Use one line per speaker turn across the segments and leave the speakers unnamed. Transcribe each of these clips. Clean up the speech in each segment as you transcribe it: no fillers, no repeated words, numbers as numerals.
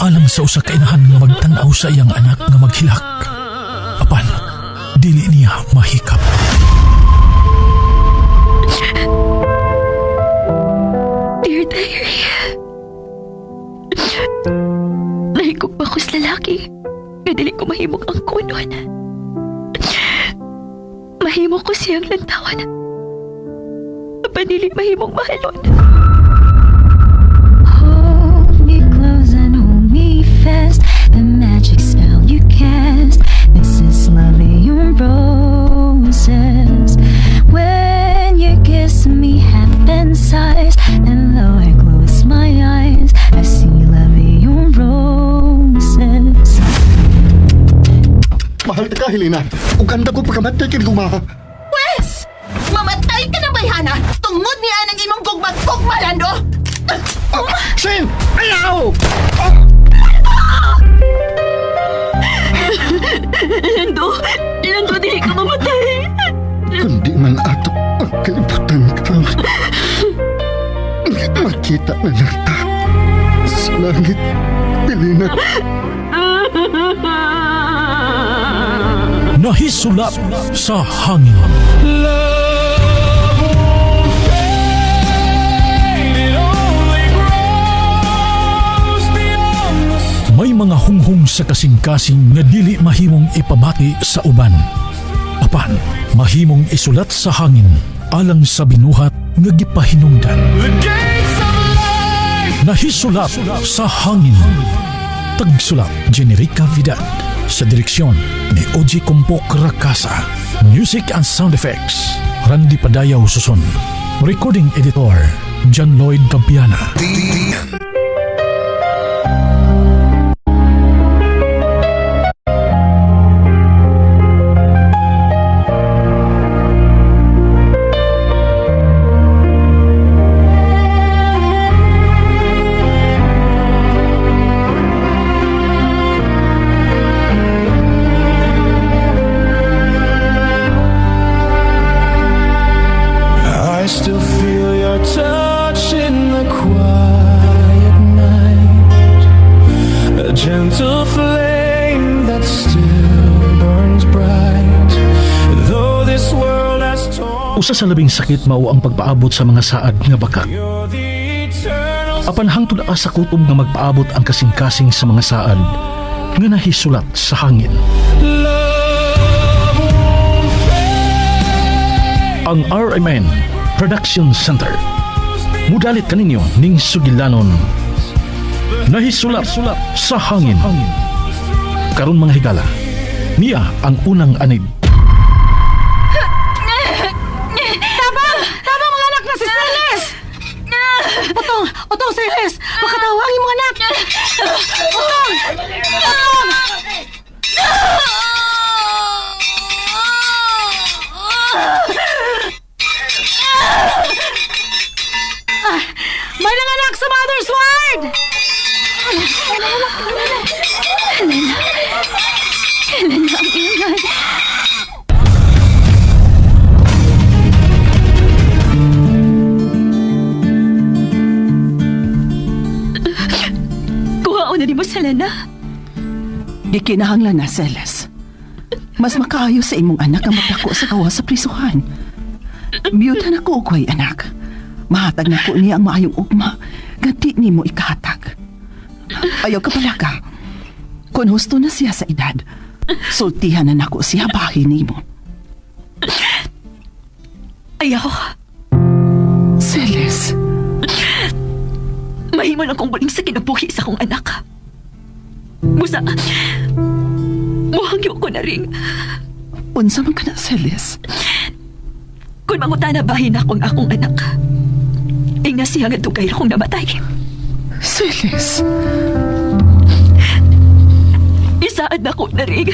Alang sa usa ka inahan nga magtan-aw sa iyang anak nga maghilak. Apan, dili niya mahikap.
Dear Diary, nahigog pa ko sa lalaki nga dili ko mahimong ang kunon. Mahimo ko siyang lantawan. Apan dili mahimong mahalon.
Hold me close and hold me fast. The magic spell you cast. This is love in roses. When you kiss me half in size, and though I close my eyes, I see love in roses.
Mahal ta ka, Helena. Ug ganda ko pagkamatay kay gugma.
Wes! Mamatay ka ng bayhana tungod niya ng imong gugma-gugma, Lando!
Sin! Ayaw!
Lando, Lando, dili ka mamatay.
Kundi man ato ang kalibutan karon. Makita na lang ta sa langit, Helena.
Nahisulat sa hangin. May mga hunghong sa kasing-kasing nga dili mahimong ipabati sa uban. Apan, mahimong isulat sa hangin alang sa binuhat nga gipahinungdan. Nahisulat sa hangin. Tagsulat, Generica Vidal. Sa direksyon ni Oji Kumpok Rakasa. Music and sound effects, Randy Padayaw Suson. Recording editor, John Lloyd Campiana.
I still feel your touch in the quiet night. A gentle flame that still burns bright. Though this world has torn,
Usa sa labing sakit mao ang pagpaabot sa mga saad nga bakak.
you're the eternal
Apan hangtod asa kutob nga magpaabot ang kasing-kasing sa mga saad nga nahisulat sa hangin.
love won't fade.
Ang RMN Production Center. Mudalit kaninyo ning sugilanon. Nahisulat sa hangin. Karon mga higala, niya ang unang anib.
Tabang! Tabang mga anak na si Celes! Utong! Utong, Celes! Makatawa ang imong anak! Utong! Utong! Ah, may nanganak sa mother's ward!
Helena, ang ingay. Kuha na ni mo, Selena.
Gikinahanglan na, Celes. Mas makaayo sa imong anak ang magdako sa kawa sa prisuhan. Biyuta na ko og way, anak. Mahatag na ko niya ang maayong ugma. Ganti nimo ikahatag. Ayaw ka pala ka. Kung husto na siya sa edad, sultihan na nako siya bahin nimo.
Ayaw.
Celes,
Mahimo lang kong buling sa kinabuhi sa akong anak. Busa, muhangyo ko na rin.
Unsa man ka na, Celes?
Kung mangutana bahin akong akong anak. Ingna siya nga dugay akong namatay.
Celes,
Isaad na ko na rin.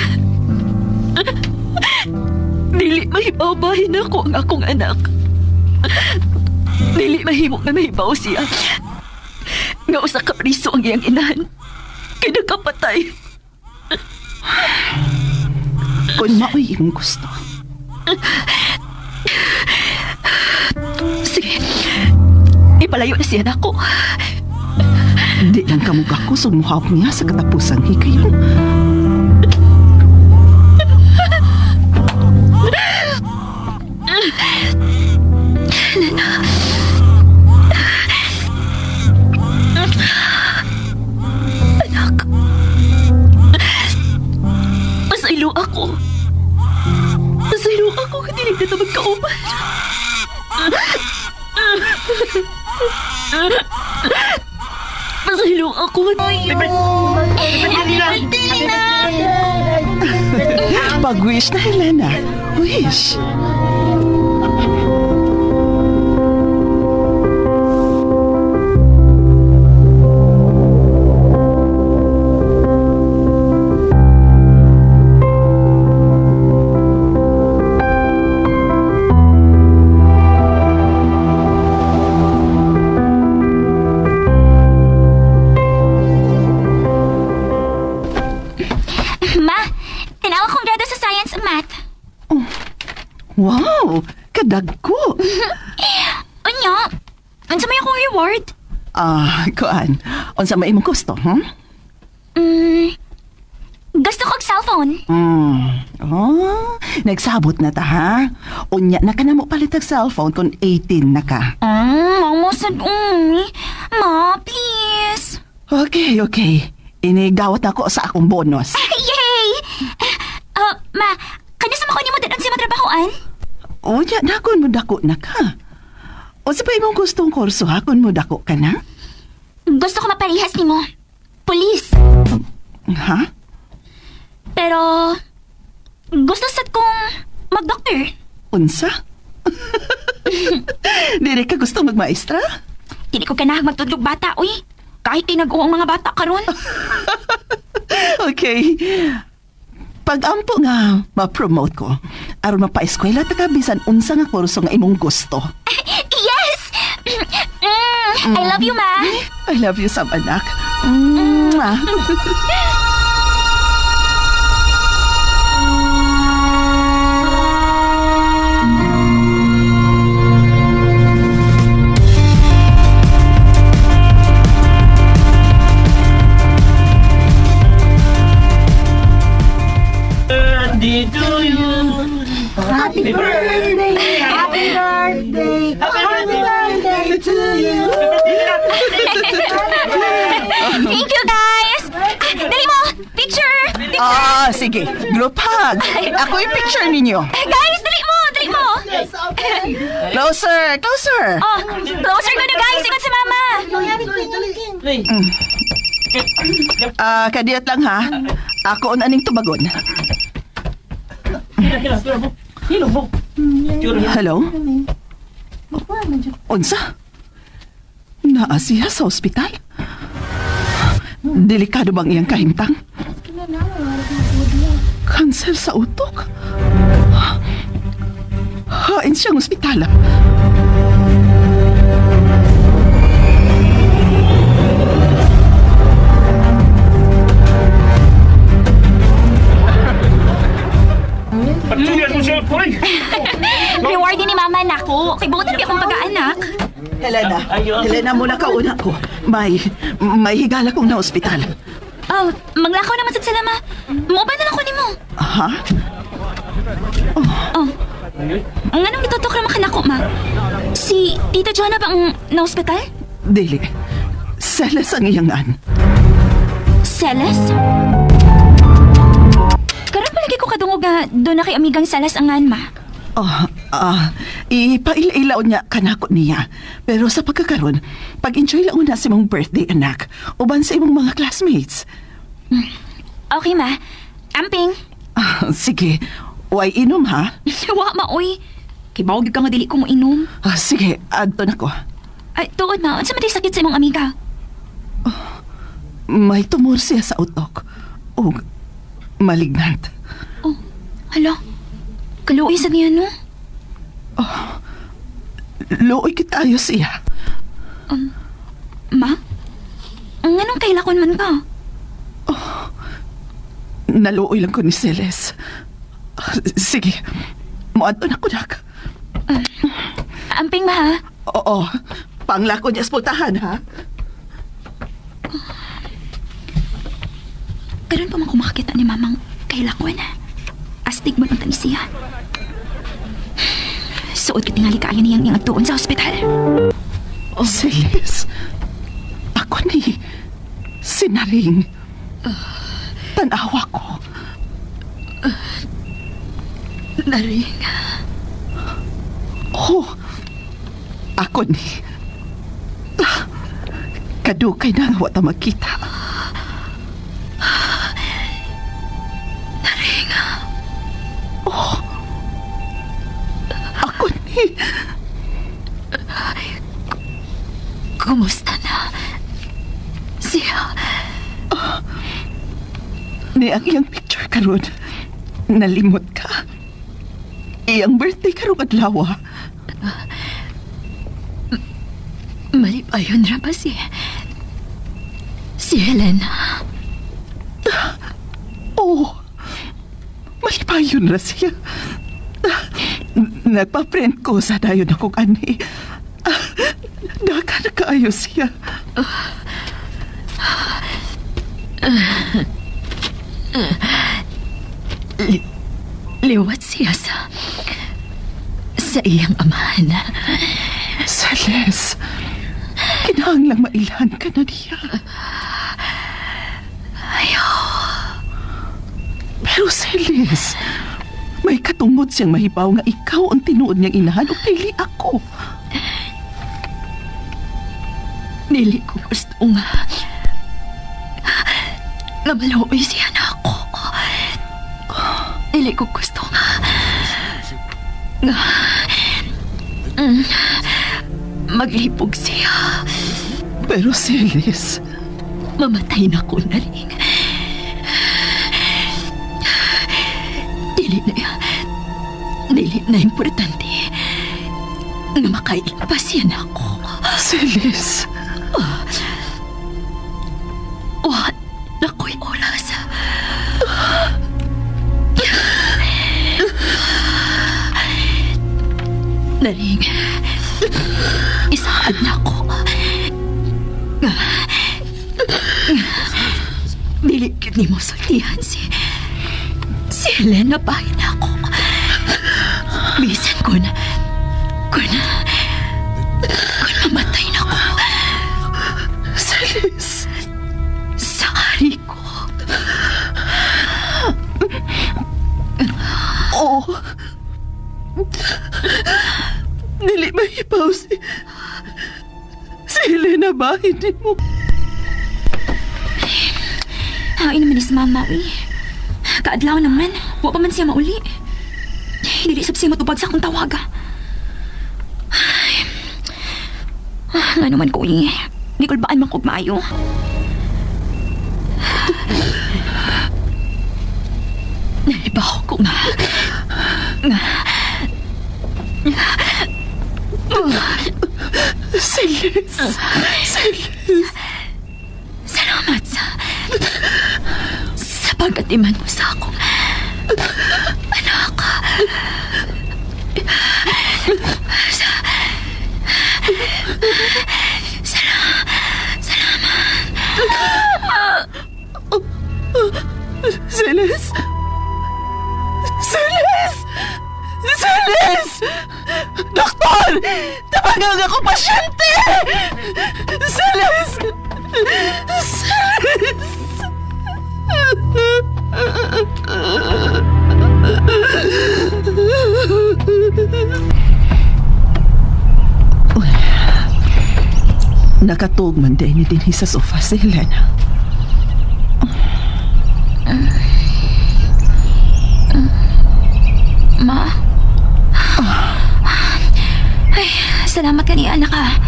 Dili mahibaw bahin ako ang akong anak. Dili mahimo nga mahibaw siya. Nga usa ka priso ang iyang inahan. Kay nagkapatay.
Kung mao'y imong gusto.
Sige. Ipalayo na siya nako.
Di lang kamugakos ug muhawak niya sa katapusang hikayon.
Anak. Pasaylo ako. Pasaylo ako nga dili na ta magkauban. Pasaylo ako.
Pag-wish na, Helena. Wish.
Ma, tanawa kong grado sa science and math.
Wow, kadagko.
Unya, unsa may akong reward?
Ah, kuan. Unsa may imong gusto, hmm?
Mm, gusto kog cellphone.
Oh, nagsabot na ta ha. Unya na ka na mo palit og cellphone kung 18 na ka.
Mama sad umi. Ma, please.
Okay, okay. Inigawat na ko sa akong bonus.
Yay! Ma, kanya sa ko nimo dadon sa matrabahoan?
Unya na kun mo dako na ka. Unsa pa imong gustong kurso ha kun mo dako ka na?
Gusto ko maparehas nimo. Police.
Ha?
Pero gusto sad kong mag-doctor.
Unsa? Dili ka gusto magmaestra?
Dili ko ganahag magtudlog bata, uy. Kahit tinag-o ang mga bata karon.
Okay. Pag-ampo nga, ma-promote ko. Aron mapaeskwela ta ka bisan unsa nga kurso nga imong gusto.
Yes! I love you, ma.
I love you, sab anak. Mwah.
Thank you, guys! Ah, dali mo! Picture!
Ah, sige. Group hug. Ako yung picture ninyo.
Guys, dali mo! Dali mo!
Closer, closer.
Oh, closer ko na, guys! Ingat si mama!
Ah, kadiyot lang ha. Ako on aning tubagon. Hello? Unsa? Naa siya sa ospital? Delikado bang iyang kahimtang? Kanser sa utok? Hain siyang ospital.
Reward din ni mama nako. Kay buot na akong pag-aanak.
Helena, Helena muna ka una ko. May higala kong na ospital.
Oh, maglakaw naman sad sila, ma. Muuban na lang ko nimo.
Ha?
Oh. Ang anong gitutok ra man nako, ma? Si Tita Joanna ba ang na-ospital?
Dili. Seles ang iyang an.
Celes? Karon palagi ko kadungog nga doon na kay amigang Celes ang ngan, ma.
Oh, ipaila-ilaw niya kanako niya. Pero sa pagkakaroon, pag-enjoy lang una sa imong birthday, anak. Uban sa imong mga classmates.
Okay, ma. Amping.
Ah, sige, way inom ha?
Wa, ma, oy. Kay bawag gyud ka nga dili ko mo inom.
Ah, sige, adto na ko.
Ay, tuod, ma. Unsa man tay sakit sa imong amiga?
May tumor siya sa utok. O malignant.
Oh, hala. Kaluoy sa niya, no?
Luoy kitayo siya.
Ma? Nganong kailakon man ka?
Naluoy lang ko ni Celes. Ah, sige, moadto na ko nak.
Amping, ma, ha?
Oo, panglako niya sa pultahan ha.
Karon pa man ko makakita ni Mamang kay lakon. Astig man unta ni siya. Suod ka tingali kaayo niyang iyang adtuon sa ospital.
Oh, Celes. Ako ni Sinaring. Tanawa ko.
Naring.
Oh, ako ni. Kadukay na nga wa ta magkita.
Naring.
Oh, ako ni.
Kumusta na? Siya.
Ni ang iyang picture karon. Nalimot ka. Iyang birthday karong adlaw.
Malipayon ra ba si Helena?
Oh, malipayon ra siya. Nagpa-print ko sa dayon akong ani. Dakan kaayo siya.
Liwat siya sa iyang amahan.
Celes, kinahanglang mailhan ka na niya.
Ayaw.
Pero Celes, may katungod siyang mahibaw nga ikaw ang tinuod niyang inahan o dili ako.
Dili ko gusto nga nga maluoy siya na ako. Dili ko gusto nga nga maglibog siya.
Pero Celes,
Mamatay na ko na rin. Dili na dili na importante nga makaila pa siya na ako.
Celes,
Wa na ko'y oras. Naring, isaad na ko. Nga, nga, dili gyud nimo sultihan si Helena bahin ako. Bisan kun mamatay na ko.
Celes.
Sa ari ko.
Oh. Dili mahibaw si Helena ba? Hindi mo.
Hain naman ni si Mama, uy. Kaadlaw naman. Wa pa man siya mauli. Dili sab siya matubag sa akong tawaga. Ay. Ah, nga naman ko, uy. Gikulbaan man kog maayo. Naibaw ko nga. Nga.
Celes. Celes.
Salamat sa pag-atiman mo sa akong anak. Sa,
Celes. Celes! Celes! Doktor! Tabangan ako pasyente! Celes! Celes! Uy. Nakatug man din ni dinhi sa sofa si Helena.
Ma? Ay, salamat ka ni anak ah.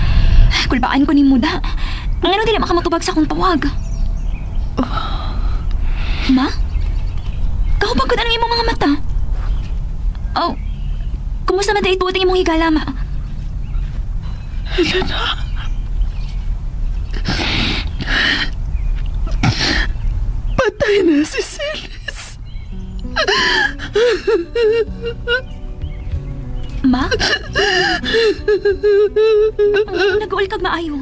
Kulbaan ko ni Muda. Ngano dili makamatubag sa akong tawag? Ma? Kahupag ko na ng imong mga mata. Oh, kumusta man dahil ang imong higala, ma?
Helena. Patay na si Celes.
Ma? Ang nag-uul kag maayo.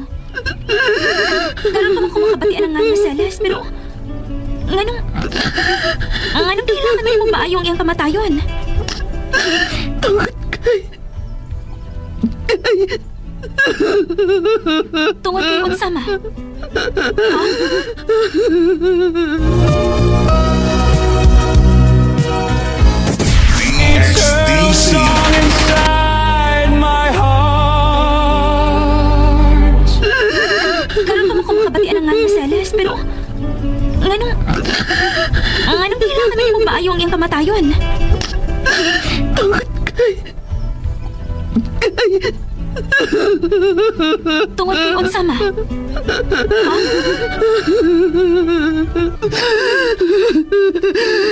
Karon pa man ko makabatian ang ngalan ni Celeste, pero nganong Ang anong kailangan na imong maayo ang iyang kamatayon?
Tungod kay...
Tungod kay unsa, ma?
Eternal song inside my heart.
Karon pa mo ko makabatian ang ngalan Celes, pero nganong nganong kailangan na imong maayo ang iyang kamatayon?
Tungod kay...
Tungod kay unsa, ma?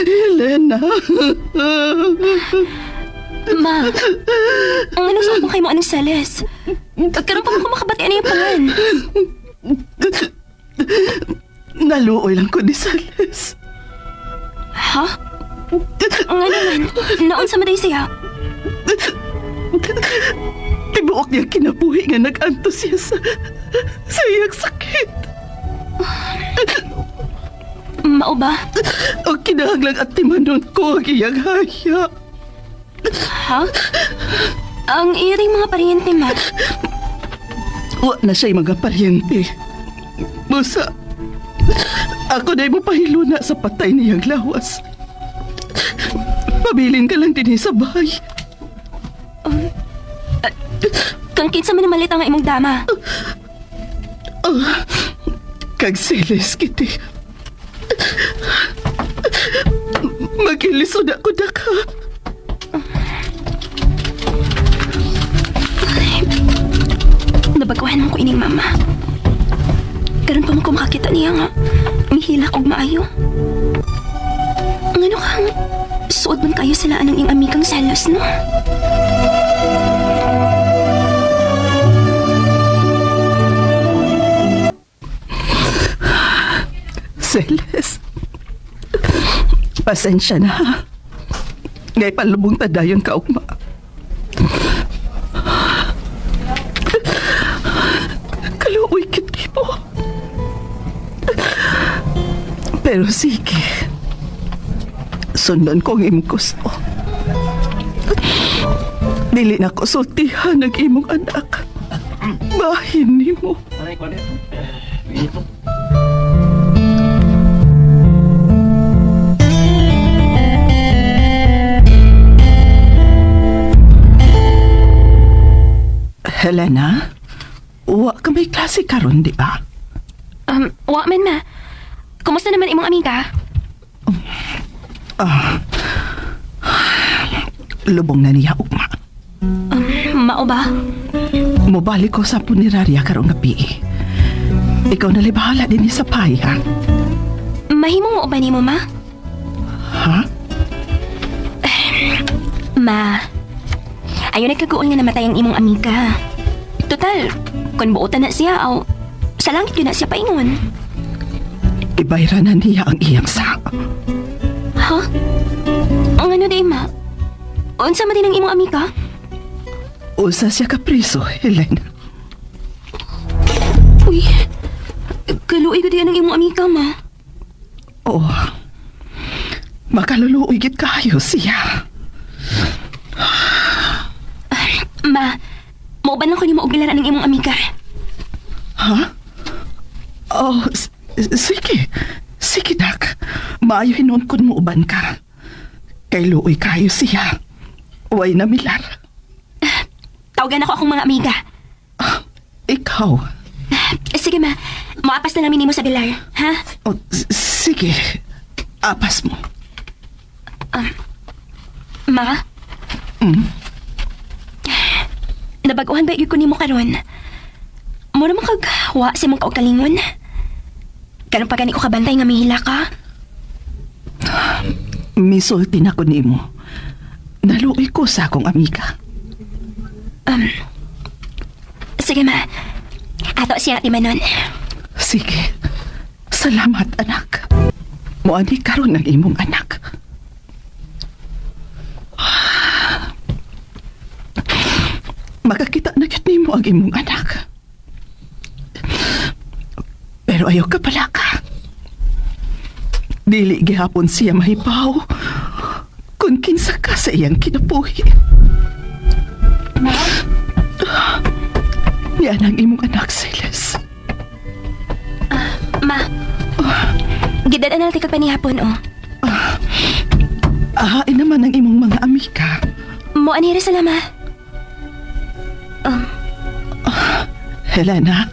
Helena.
Ma, ang anong sa kay mo anong Celes? Karon pa mo ko makabatian ang iyang pangan.
Naluoy lang ko ni Celes.
Ha? Ngano man? Naunsa man day siya?
Tibuok niya kinabuhi nga nag-antos siya sa iyang sakit.
Mao ba?
Ang kinahanglang at timanon ko ang iyang haya.
Ha? Ang iring mga paryente, ma.
Wa na siya'y mga paryente. Musa, ako na'y mapahiluna sa patay niyang lawas. Pabilin ka lang din sa bahay.
Kang kinsa man namalit ang imong dama.
Kag seles kiti. Magilisod ako na ka.
Nabaguhan mo ko ining mama. Karon pa mo ko makakita niya nga. Mihilak og maayo. Ngano kang suod man kayo sila anang iyong amikang selos, no?
Celes. Pasensya na. ha. Ngay palubong tadayon ka ugma. Kaluoy kit mo. Pero sige. Sundan ko ang imong gusto. Dili na ko sultihan ang imong anak. Bahin nimo. Helena, wa ka may klase karon, di ba?
Wa man, ma. Kumusta naman imong amiga?
Lubong na niya ugma.
Mao ba?
Mobalik ko sa punerarya karong gabi. Ikaw na bahala din sa pay, ha?
Mahimong mo ba nimo, ma?
Ha?
Ma, ayaw nagkaguol nga namatay ang imong amiga. Total, kung buotan na siya, aw, sa langit yun na siya paingon.
Ibayra na niya ang iyang sa.
Ha? Ang ano di, ma? Unsa man din ang imong amiga?
Usa siya kapriso, Helena.
Uy, kaluoy ko diyan ang imong amiga, ma.
Oh. Makaluluoy gid kayo siya.
Ma, mauban lang ko nimo og bilaran ang imong amiga.
Ha? Oh, sige. Sige, Dak. Maayo hinon kun mo uban ka. Kay luoy kayo siya. Way na milar.
Tawagan ako akong mga amiga.
Ikaw.
Sige, ma. Moapas na namin nimo sa bilar, ha?
Oh, sige. Apas mo.
Ma?
Mm.
Nabaguhan ba ko nimo karon? Mura man kag wa sa imong kaugalingon. Karon pa gani ko kabantay nga mihila ka.
Misulti na ko nimo. Naluoy ko sa akong amiga.
Sige, ma. Ato siya ati Manon.
Sige. Salamat, anak. Muani karon ang imong anak. Makakita na gyud nimo ang imong anak. Pero ayaw ka pala ka. Dili gihapon siya mahibaw kung kinsa ka sa iyang kinabuhi. Yan ang imong anak, Silas.
Ma. Gidad-an na kag panihapon, oh.
Ahain naman ang imong mga amika.
Mo anhira sila, ma.
Helena.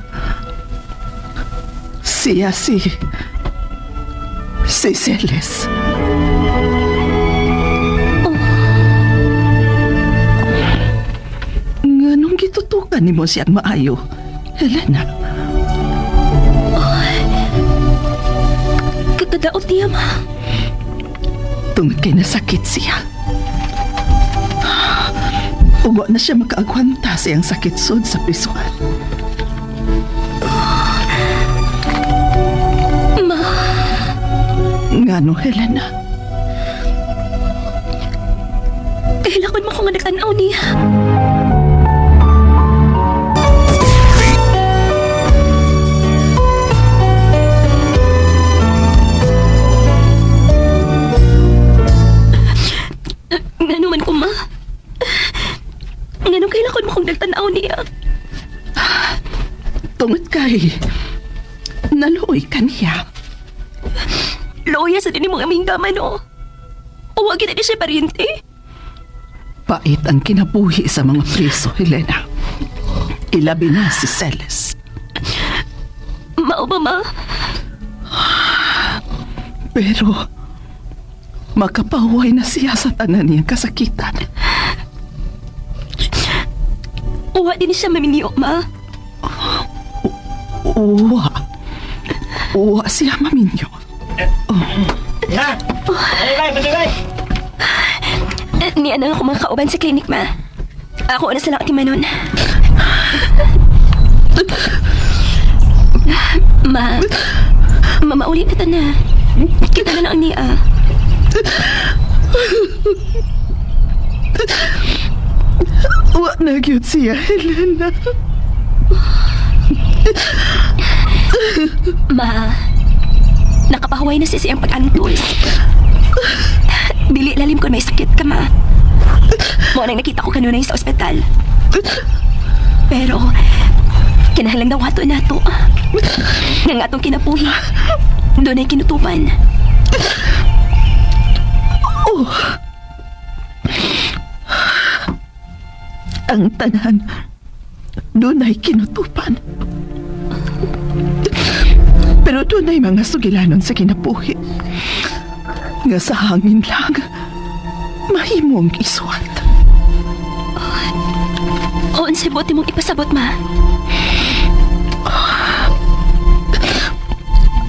Siya si... Si Celes. Nganong gitutukan nimo siyang maayo, Helena?
Kagkadaot niya, ma.
Tungod kay nasakit siya. Ugo na siya makaagwanta sa iyang sakit sud sa prisuhan.
Ma,
Ngano, Helena?
kahilakon mo ko nga nagtanaw niya. Ngano man ko, ma? Ngano kailakon mo kong nagtanaw niya?
Tungod kay... Naluoy ka niya.
Loya sa din mong aming gaman, oh. Huwag kita siya paryente.
Pait ang kinabuhi sa mga preso, Helena. Ilabi na si Celes.
Mao ba, ma?
Pero makapahuway na siya sa tanan niyang kasakitan.
Uwa din siya maminyo, ma.
Uwa. Uwa siya maminyo.
Ni ano ako mga kauban sa klinik, ma. Ako na sila timanon. Ma, mamauli na ta na. Kita na lang niya.
Uwa na gyud siya, Helena.
Ma, nakapahuway na siya siyang pag-antos. Dili lalim kung may sakit ka, ma. Mo nang nakita ko kanunay sa ospital. Pero, kinahanglang daw ato na to. Nga atong kinapuhi, doon ay kinutupan.
Ang tanan, dunay kinutupan. Pero dunay mga sugilanon sa kinabuhi. Nga sa hangin lang, mahimong iswat.
O, unsay buot mong ipasabot, ma.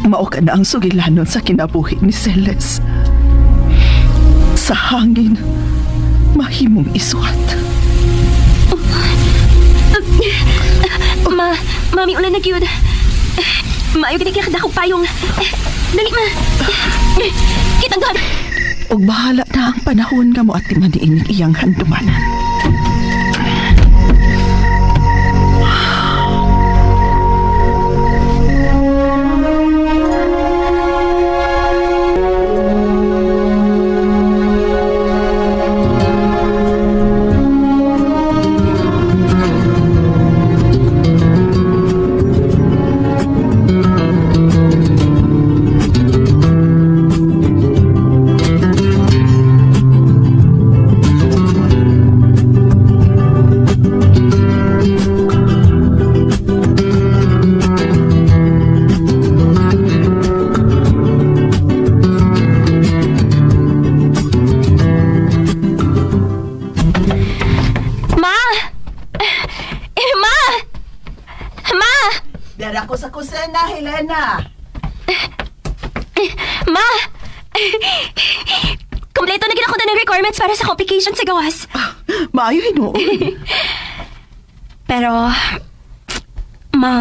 Mao ka na ang sugilanon sa kinabuhi ni Celes. Sa hangin, mahimong iswat.
Ma, mami, ulan na gyud. Maayo gid kay kadakog payong. Dali, ma. Kitang gan.
Ug bahala na ang panahon nga mo at maniinig iyang handumanan.
Ma! Eh, ma! Ma!
Dara ko sa kusina, Helena.
Ma! Kompleto na gid ako ng requirements para sa complication sa gawas.
Maayo hinuon.
Pero, ma,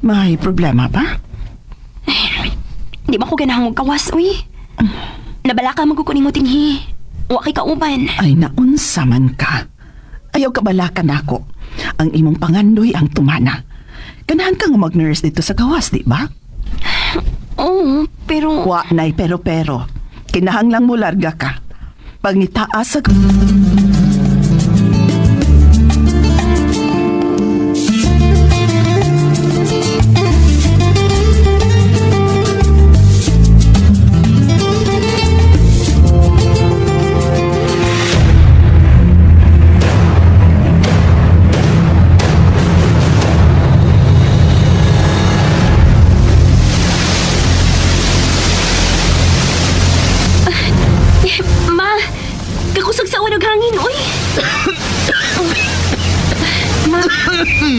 May problema ba?
di ba ko ganahang gawas, uy? Nabala ka magkukunin mo tinhi. Wa kay kauban.
Ay naunsa man ka. Ayaw kabalakan nako. Ang imong pangandoy ang tumana. Ganahan ka nga mag-nurse dito sa gawas, di ba?
Oo, pero...
Wa nay pero pero. Kinahanglang mo larga ka. Pag nitaas sa
Eh, Ma, kakusog sa unog hangin, uy. Ma,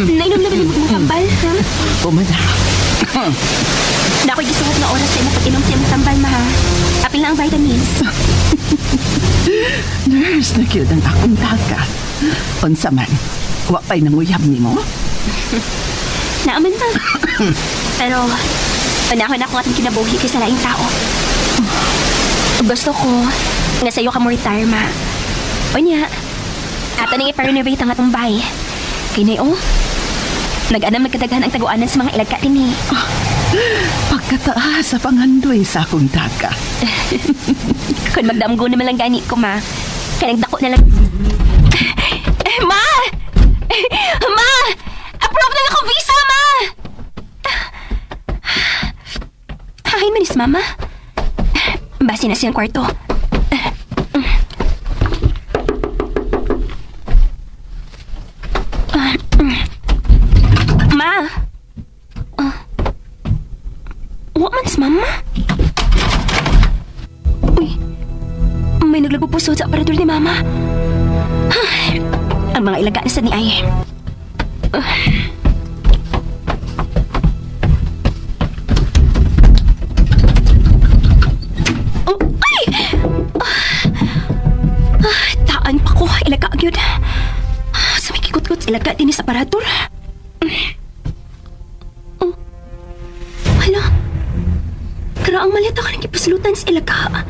nainom na ba ni mo tambal, ha?
Pumana.
Na ako'y gisuot nga oras sa imo pag-inom sa imong tambal, ma, ha? Apil na ang vitamins.
Nurse na gyud ang akong daga. Unsa man, wa pa'y nanguyab nimo?
Naaman ma. Pero, panahon ako atong kinabuhi kaysa laing tao. Gusto ko, nga sa'yo ka mo retire, ma. O niya, ato nang ipa-renovate ang atong bahay. Kay nay, oh, nag-anam nagkadaghan ang taguanan sa mga ilagka din eh.
Pagkataas sa pangandoy sa akong daga.
Kung magdamgo naman lang gani ko, ma. Kaya nagdako na lang. Eh, ma! Eh, ma! Approve na ako visa, ma! Hain manis, mama. Base na siyang kwarto. Ma! Wa man si mama. Uy, may naglagupusod sa aparador ni Mama. Ay, ang mga ilaga na sa ni Ay. Oh, ay! Ah, taan pa ko. Ilaga gyud. Sa may kikot-kot, ilaga din sa aparador. Oh. Hala. Karaang malita ka ng gipuslutan sa ilaga.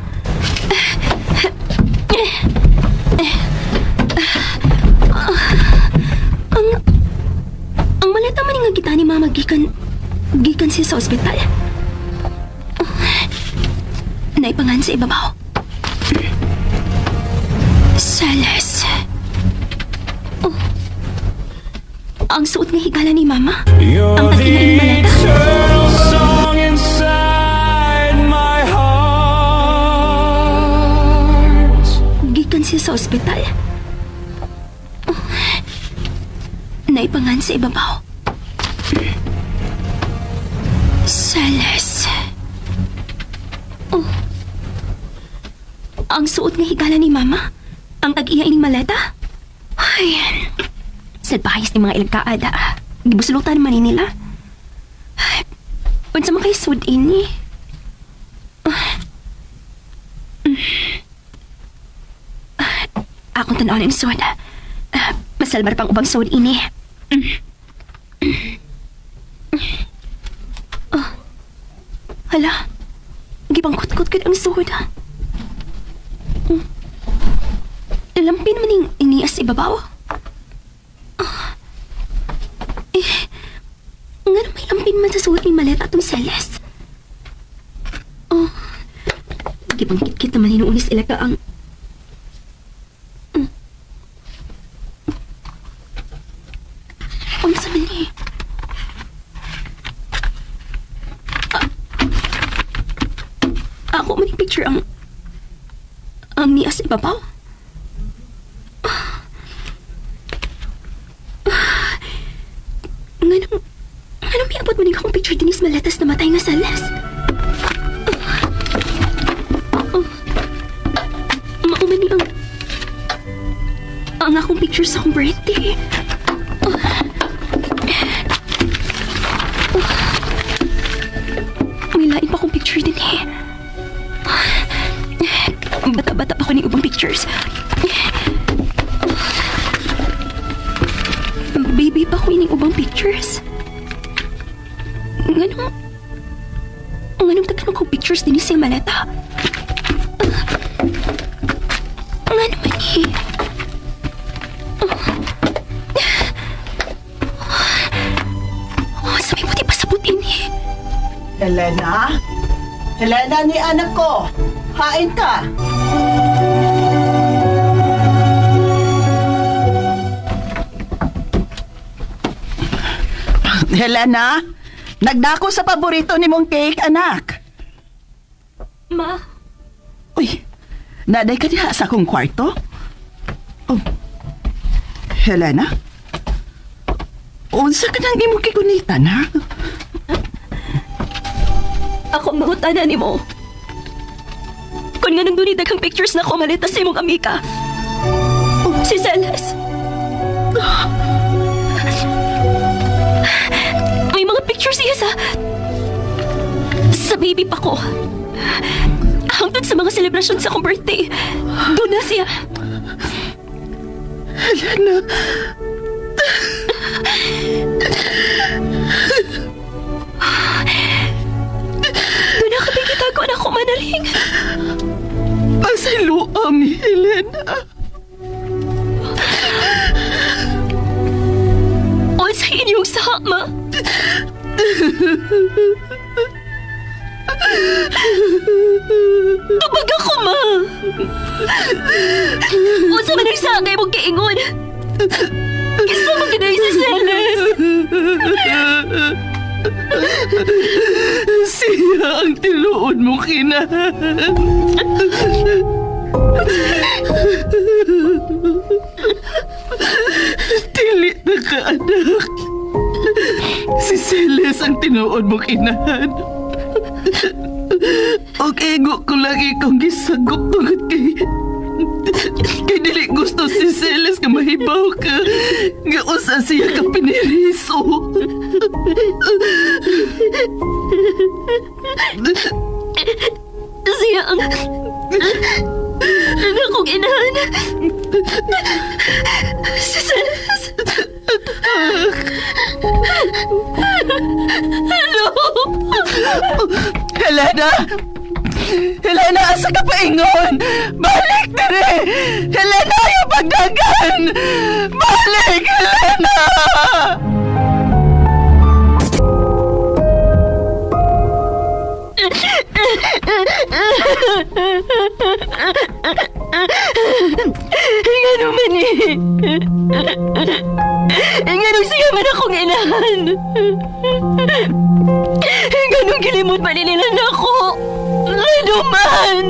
Ang... Ang maleta man nga kita ni Mama gikan... Gikan siya sa ospital. Naipangan sa ibabaw. Salas. Oh. Ang suot nga higala ni Mama.
You're
Ang
the
tag-ina ni Maleta.
eternal song inside my heart.
Gikan siya sa ospital. Oh. Naipangan sa ibabaw. Salas. Oh. Ang suot nga higala ni Mama. Ang tag-iya ining maleta. Ay. Salbahis ni mga ilagkaada. Gibuslutan man ni nila. Ay, unsa man kay sud ini? Akong tan-awon ang sud. Ah, masalbar pang ubang sud ini. Oh. Hala. Gibangkot-kot gud ang sud. Lampin man ning inias ibabaw. Ah. Eh, ngano may lampin man sa suot ni Maleta atong Celeste? Oh, gibangkit-kit naman hinuunis ila ka ang Unsa man ni? Ah, ako man yung picture ang niya sa ibabaw. Nganong nganong miabot man akong picture dinis maletas na matay nga salas. Oh. Mao man ni ang akong picture sa akong birthday. May lain pa akong picture din eh. Bata-bata pa ko ng ubang pictures. Baby pa ko ining ubang pictures. Nganong... Nganong taganong ko pictures din si Maleta? Nga naman eh. Oh, sabi mo di pa sabutin eh.
Elena? Helena ni anak ko. Hain ka. Helena, nagdako sa paborito ni mong cake, anak.
Ma,
Uy, naday ka diha sa akong kwarto? Oh, Helena? Unsa ka nang imong kigunitan, ha?
ako ang mangutana ni mo. Kung nga nang dunay daghang pictures na ko malita sa imong amika. Oh, si Celes. May mga pictures siya sa baby pa ko. Hangtod sa mga selebrasyon sa akong birthday. Doon na siya.
Helena,
Doon na kapigitago na ako manaring.
pasayloa mi, Helena.
O sa inyong sama. Tubag ako, ma! Unsa man ang sakay mong kiingon? Kisa mo ginay si Celes!
Siya ang tinuod mo, kinahan. Dili na ka, anak. Si Celes ang tinuod mo, kinahan. Og ego ko lang ikaw gisagop tungod kay dili gusto si Celes nga mahibaw ka nga usa siya ka piniriso.
Siya ang ang akong inahan. Si Celes. No!
Helena! Helena, asa ka paingon? Balik dire! Helena, yung pagdagan! Balik, Helena!
Nga naman eh. Nga nung siya man akong inahan. Nga nung gilimot man nila na ako. Ano man?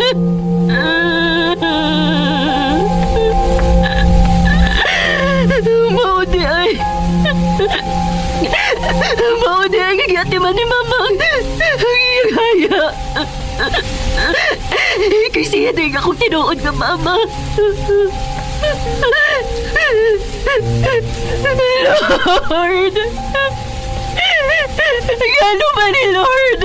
Maudi ay. Maudi ay gigati man ni Mama. Ang iyang haya. Kasi siya akong tinuod nga mama. Lord! Gano ba ni Lord?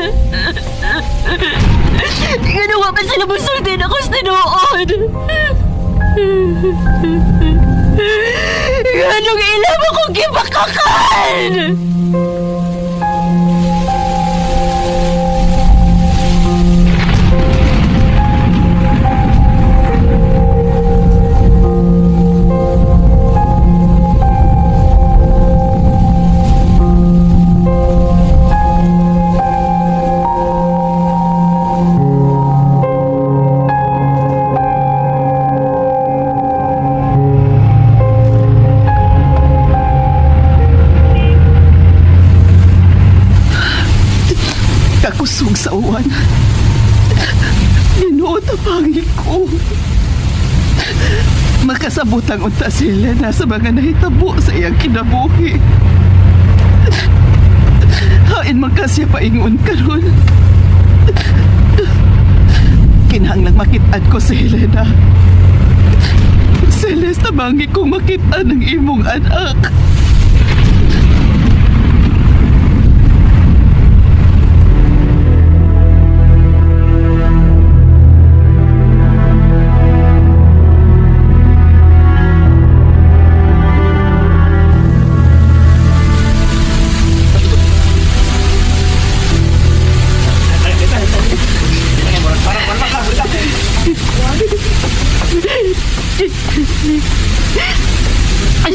Ganawa pa sila musultin ako sa tinuod! Ganong ilam akong gibakakan!
Kakusog sa uwan. Ginoo tapangi ko. Makasabot ang unta si Helena sa mga nahitabo sa iyang kinabuhi. Hain man ka siya paingon karon. Kinahanglang makit-an ko si Helena. Celeste, tabangi kong makit-an ang imong anak.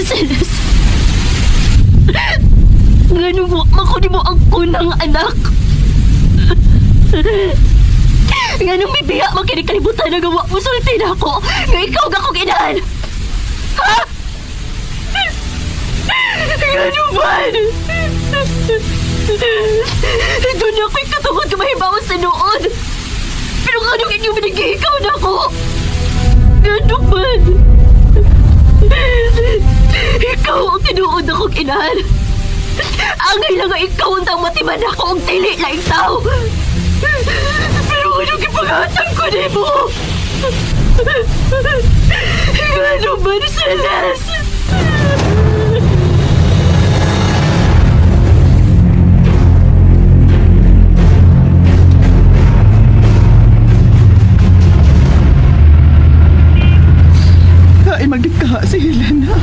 Celes! Ngano mo, makunin mo ang kunang anak! Nga nung bibiya mo kinikalibutan na gawa mo sulti na ako, nga ikaw ga kong inahan. Ha? Nga naman! Doon ako'y katungod kumahibaw sa noon. Pero nga nung inyong binigay, ikaw na ako. Nga naman! Ikaw ang tinuod akong inahan. Angay lang nga ikaw ang tang matiman ako ang tili laing tao. Pero anong ipaghatag ko ni mo? Ano ba, Celeste?
Kain magdika si Helena.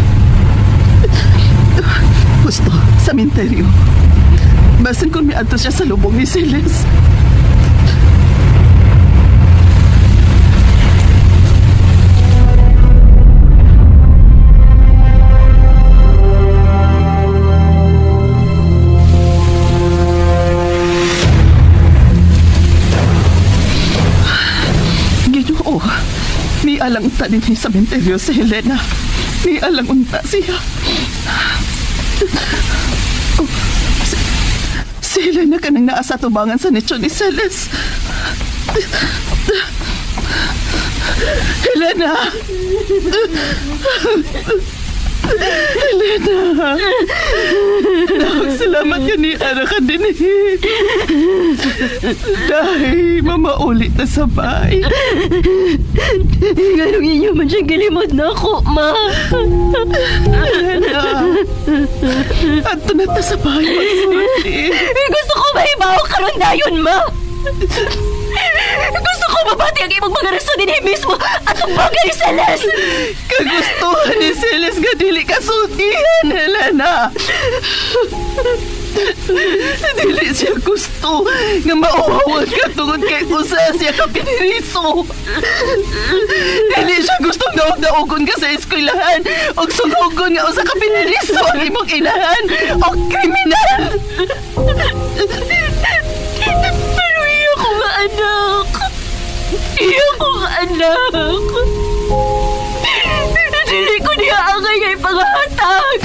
Gusto, sa minteryo. Basin kung miadto siya sa lubong ni Celes. Ginoo, ni alang unta din sa menteryo si Helena. Ni alang unta siya. Oh, si Helena kanang naa sa tubangan sa nicho ni Celes. Helena! Helena! Dahil salamat ka ni Ara ka din eh. Dahil mamaulit na sabay.
Nga nung inyo man siyang gilimod na ako, ma.
Helena! Ato na ta sa bahay magsulti.
Gusto ko mahibaw karon dayon, ma. Gusto ko mabati ang imong mga rason din mismo at ang bagay, Celeste.
Kagustuhan ni Celes nga dili kasultihan, Helena! Dili siya gusto nga mauhawan ka tungod kay usa siya ka piniriso. Dili siya gusto daog-daogon ka sa eskwelahan og sunugon nga usa ka piniriso ang imong inahan og kriminal.
Pero iya ko nga anak. Iya ko nga anak. Dili ko niya angay nga ipangahatag.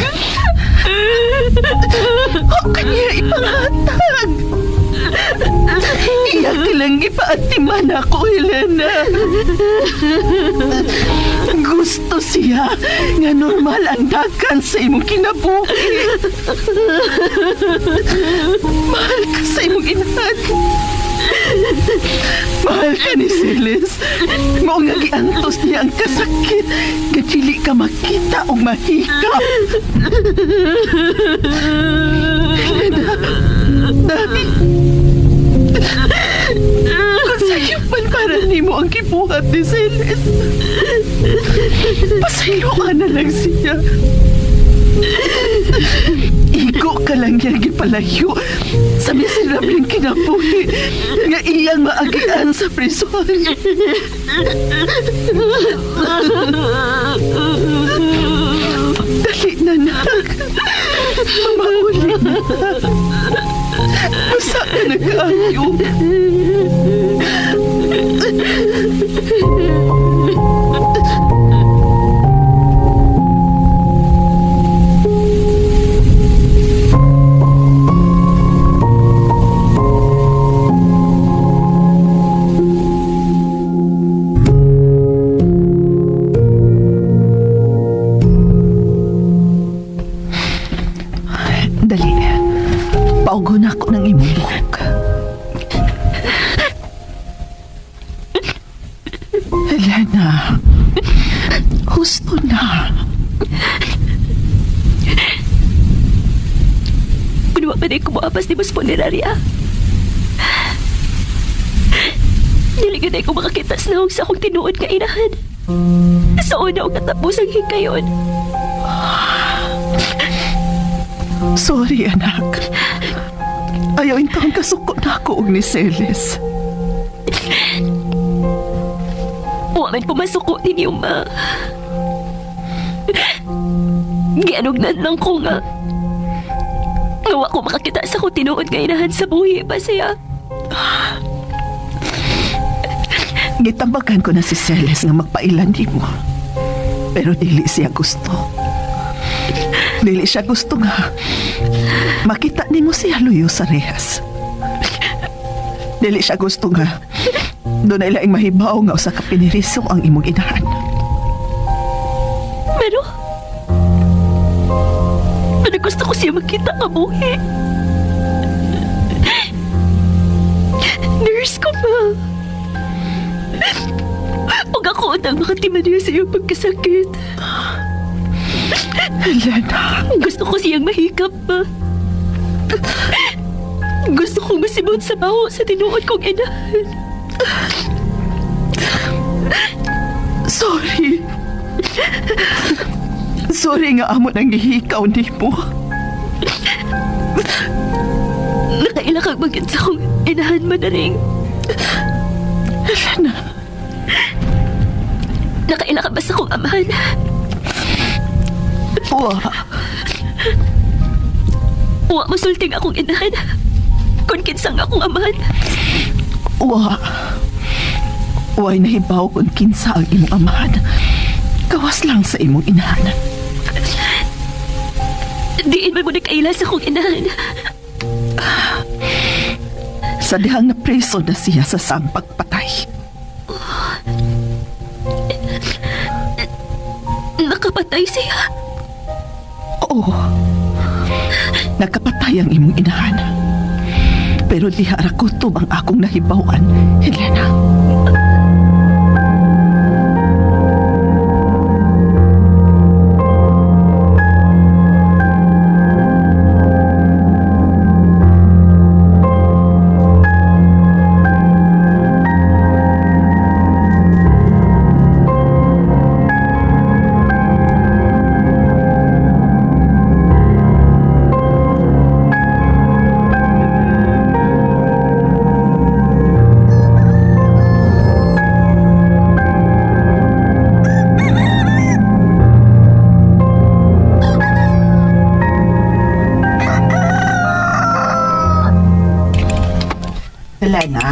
O kanya ipanghatag. Iya ka lang ipaatiman ako, Helena. Gusto siya nga normal ang dagan sa imong kinabuhi. Mahal ka sa imong inahan. Mahal ka ni Celes. Mao nga giantos niya ang kasakit nga dili ka makita o mahikap. Helena, dami. Kung sa'yo man para nimo ang gibuhat ni Celes, pasaylo ka na lang siya. Igo ka lang niya gipalayo sa miserableng kinabuhi nga iyang maagian sa prison. Dali na, nak. Mamauli na. Basta ka nag-ayo. Dali. Paugo na ako ng imong buhok. Helena, husto na.
Kunwa pa din kumuapas ni Mas Funeraria. Dili gyud ay ko makakita sa naog sa akong tinuod nga inahan. Sa una og katapos ang hikayon.
Sorry, anak. Ayaw intang kasuko na ako og ni Celes.
Wa man pumasuko ninyo, ma. Gianugnan lang ko nga. Nga wa ko makakita sa akong tinuod nga inahan sa buhi pa siya.
Gitambagan ko na si Celes nga magpailan nimo. Pero dili siya gusto. Dili siya gusto nga makita nimo siya luyo sa rehas. Dili siya gusto nga doon ay laing mahibaw nga usa ka piniriso ang imong inahan.
Pero gusto ko siya makita kabuhi. Nurse ko pa. Huwag ako ang makatiman niya sa iyong pagkasakit.
Helena,
Gusto ko siyang mahikap pa. Gusto kong masimot sa baho sa tinuod kong inahan.
Sorry. Sorry nga amo nang gihikaw nimo.
Nakaila kang magid sa akong inahan man na rin.
Helena,
Nakaila ka ba sa akong amahan?
wa.
Wa masulting akong inahan. Kung kinsang akong amahan.
Wa. Way nahibaw kung kinsa ang imong amahan. Gawas lang sa imong inahan.
Diin man mo nagkaila sa akong inahan.
Sa dihang napreso na siya sa sampagpatay.
Nakapatay siya.
Oo. Nakapatay ang imong inahan. Pero diha ra kutob ang akong nahibawan, Helena. Helena?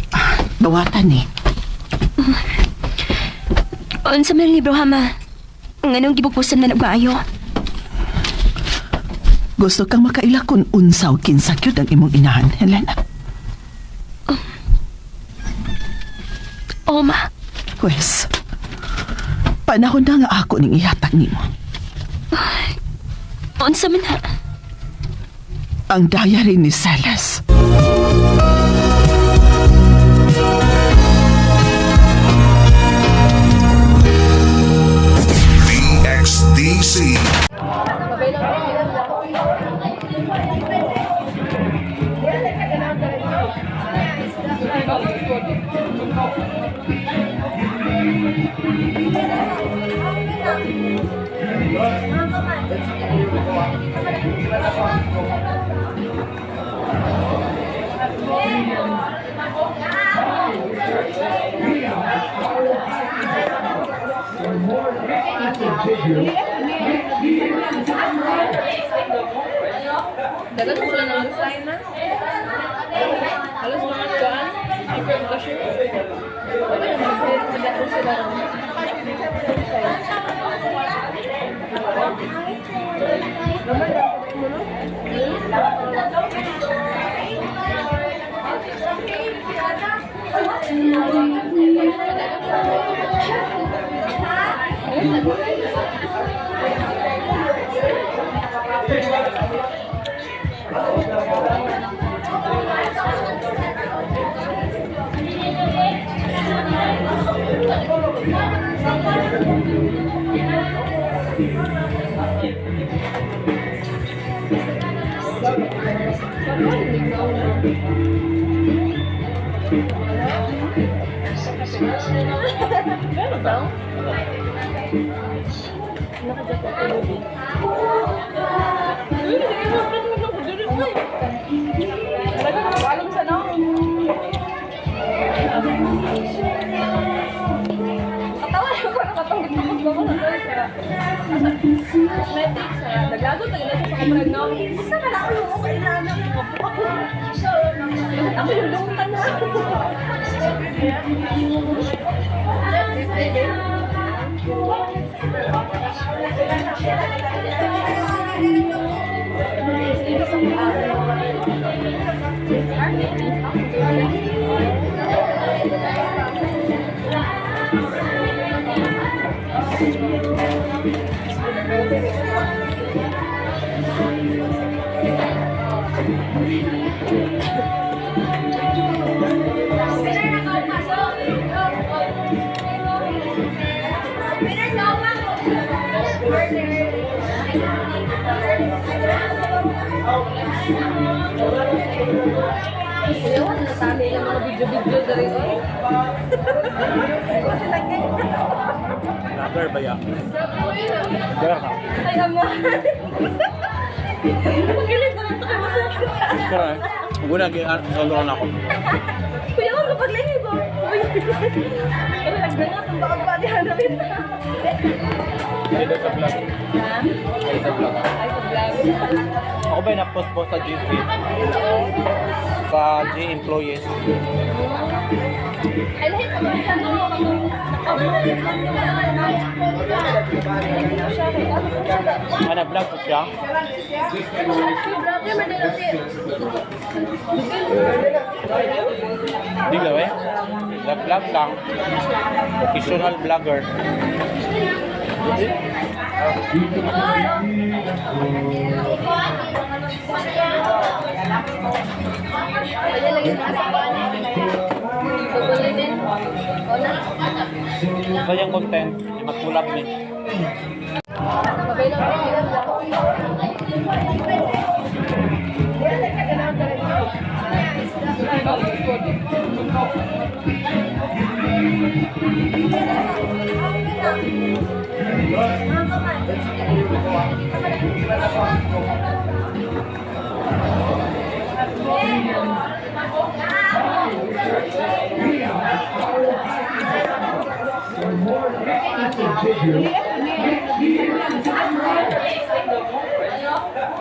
Ah, dawatan eh.
Unsa man libro hama? Nganong gibugpusan man og maayo?
Gusto kang makaila kung unsaw kinsa gyud ang imong inahan, Helena.
O ma,
Pwes, panahon na nga ako ning ihatag nimo.
unsa man ha?
Ang diary ni Celes.
DXDC.
Dagan mo sila ng sign na. Halos mga kuan. April Usher. Wala na sila. Katawa ko nakatong gitapos ba ko na. Cosmetics. Sa naglagot na siya sa kapag no. Basta ka na ako yung okay na anak ko. Ako yung lungtan na. Kuya, wala na tali yung mga video-video dari oy.
Vlogger ba ya? Vlogger ka?
Ay, ama. Magaling na rin ito kay Masakit.
Pero eh, una, solo na ako.
Kuya, wag kapag ko. Uy. Ay, nagdangat ang baka ba niya na rin.
Ay, sa vlog.
Ha?
Ay, sa vlog.
Ay, sa vlog.
Ako ba yung na-post po sa GC? Sa G employees.
Ay, lahi pa ba siya no? Naka-vlog lang naman.
Ah, na-vlog po siya?
Brother, Manila si.
Hindi ba eh? Nag-vlog lang. Occasional vlogger.
Ayan lang yung nasa kuan. Pagulinin. O na.
Kanyang content, mag-collab ni.
Mabay lang.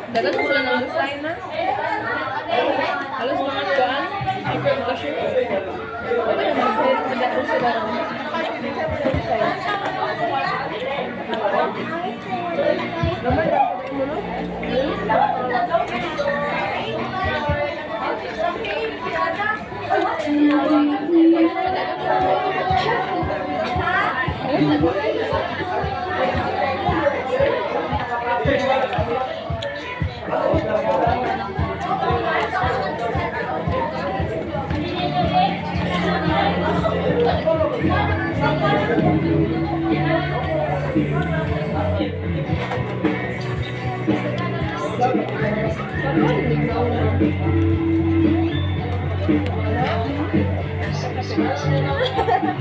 Dagan mo sila ng resign na. Halos mga kuan. Super cashier. Ano yung mag-sila sila ron.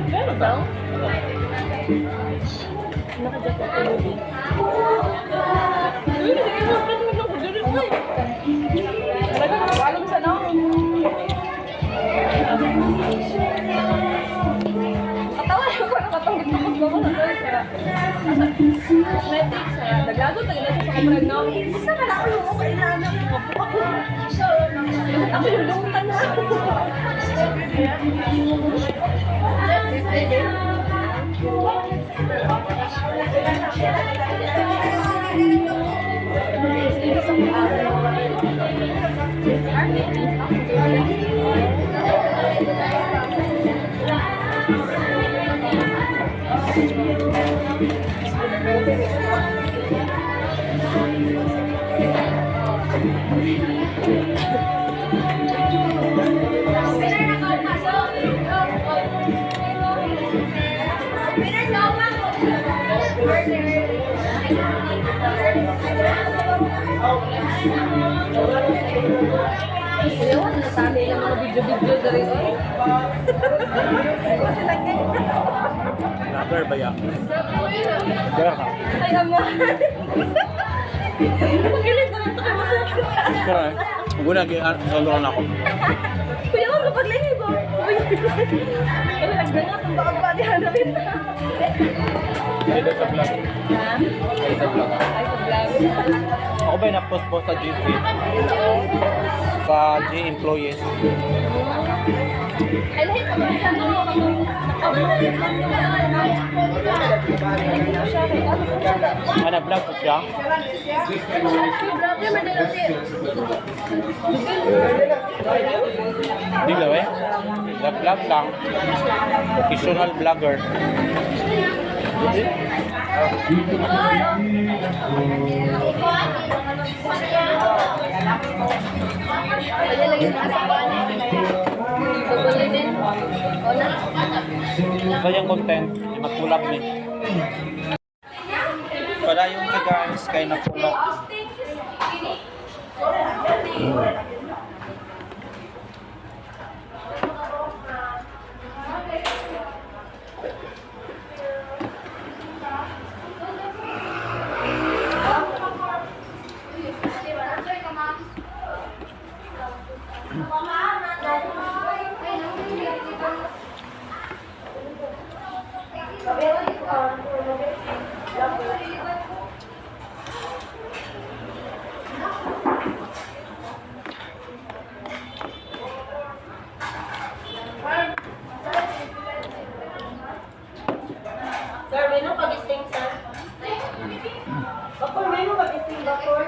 Meron daw? Nakajat ako movie. Uy, sige mo, pwede mo lang kudurin mo eh. Talaga, alam sa na. Katawa yung ko nakatanggit na magbawa na tayo sa cosmetics. Naglagot na siya sa kapag no. Basta ka na ako yung okay na anak ko. Ako yung lungtan na. Kuya, wala na tali yung mga video-video dari oy.
Vlogger ba ya? Vlogger ka?
Ay, ama. Magaling na rin ito kay Masakit.
Pero eh, una, solo na ako.
Kuya, wag kapag ko. Uy.
Dito sa vlog. Ay, sa vlog. Ako ba yung na-post po sa GC? Sa G employees. Ah, na-vlog po siya? Di ba eh? Vlog-vlog lang. Occasional vlogger. Kanyang content, ay mag-collab ni. Padayon ka guys, kay nakulap.
Sir, may nung pagising, sir. Bakor, may nung pagising, bakor.